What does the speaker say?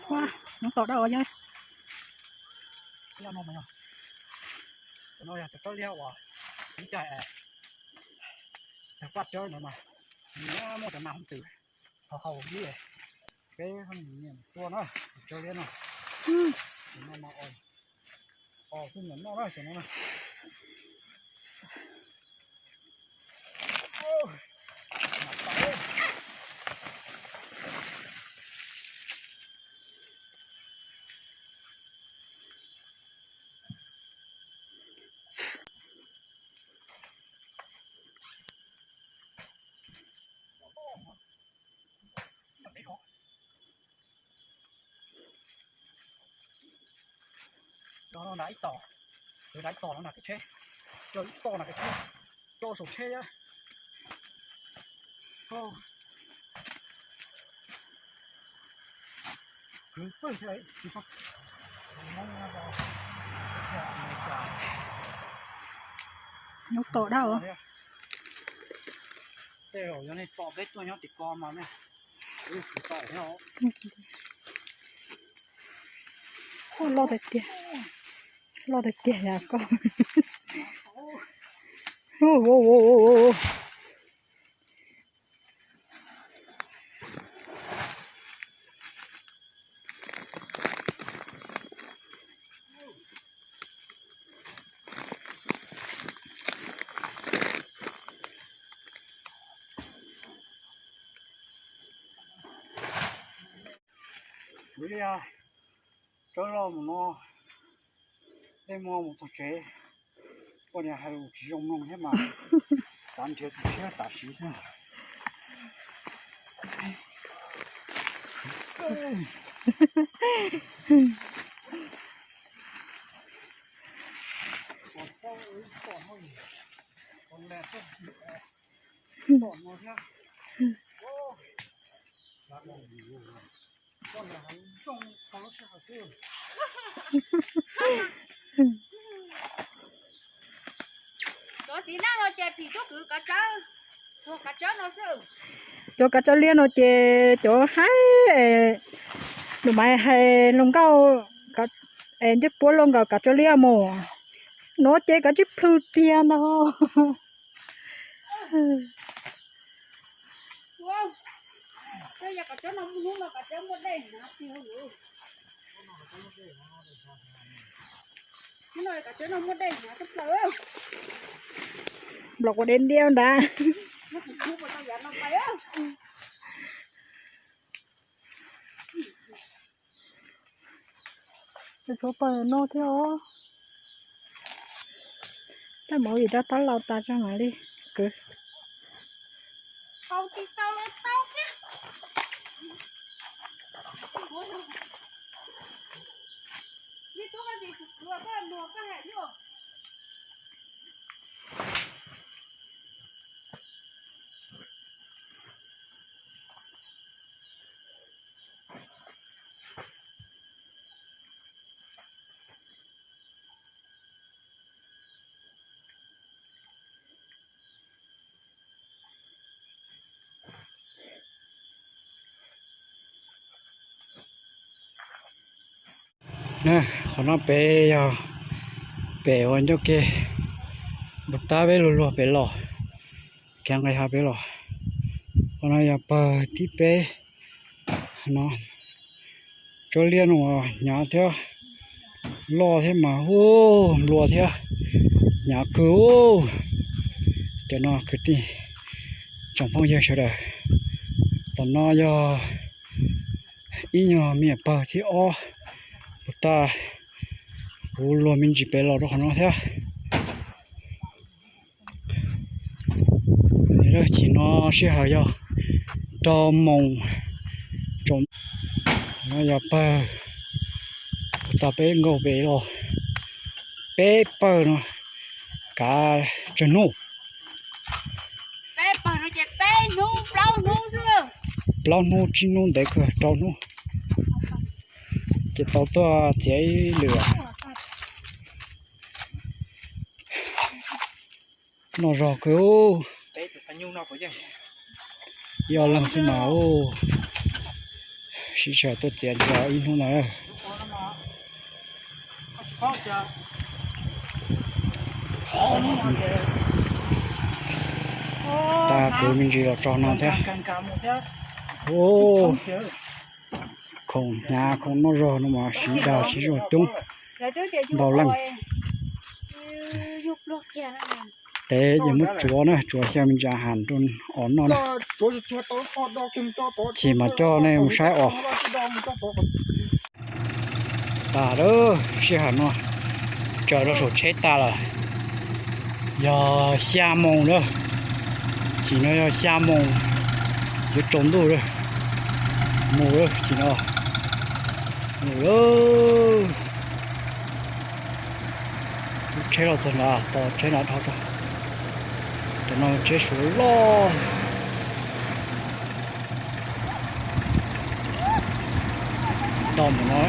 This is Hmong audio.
Ua, nov tom dab os yog. No yog cov tsob liab uas ib co tag paj cawb no mas, muaj cov nas hoob twm hau hau ib, peb tua na, cov tsob liab no, no mas os, os kuj nyiam noj na cov no na. Cov no nram ib tom, cov nram ib tom no nram kev tsheb, cov ib tom nram kev tsheb, cov saum tsheb. Kwv pwg thiab, nyob tom dab os. Tej zaum yog nej pom peb tuaj nyob tim ko mas nej kwv tom thiab. Loj tiag tiag, loj tiag tiag yam koj. Kuv li tsob loj mus no, tej muag mus txog tsev, ua niag hais lus tsis zoo mloog thiab mas, xav nrhiav tus tshiab tam sim xwb. Cov txiv neej no ces phim tuaj kwv kav tsawb, kav tsawb no xwb. Cov kav tsawb liab no ces cov haib, nws mas hais hluas nkauj es ncej puab luaj nkaus kav tsawb liab mus, no ces kav tsawb plhws tiag ntag. Nplaum ua deb ntiab nrad. Tshuav pawg no thiab os. Tab mus vim rau tab laus tas tso mam li kwv. Qhov no pem yog pem uas ncauj ke, npus tab peb luag luag pem los, kev nqis hav pem los. Qhov no yog pawg thib peb no. Tsob liab no hnyav thiab, loj thiab mas hu nplua thiab, hnyav kawg. Cov no kwv tij tsoom phooj ywg sawv daws, tam no yog ib nyuag me nyuam pawg thib ob puas tag, kuv luag me ntsis pem los rau qhov no thiab. Chim no sij hawm yog rau moos tsaus, no yog pawg puas tag peb nkaug pem los, peb pawg no kav tsawg hnub? Plaub hnub tsib hnub ntev kawg, rau hnub ces tau tuaj txiav ib lwm. Noj zog kawg. Ib ob leeg xwb mas, sib sawv tuaj txiav ntses ib hnub ntag. Tag kwv me ntsis los tso no thiab. Khoom hnyav khoom noj zog no mas siv dag siv zog coob, ntau leej. Tev ces muab tsuav na, tsuav xyaw me ntsis has rau os noj na. Chim mas coj nej mus saib os. Tas lawm, sij hawm no tsaws rau saum tsheb tas lawm. Yog xya moos na, chim no yog xya moos, yuav tsaus ntuj lawm. Mus lawm, chim no mus lawm. Lub tsheb los txog nrad, tos tsheb nrad dhau tso. Cov no tsheb Suav loj. Ntau mus no.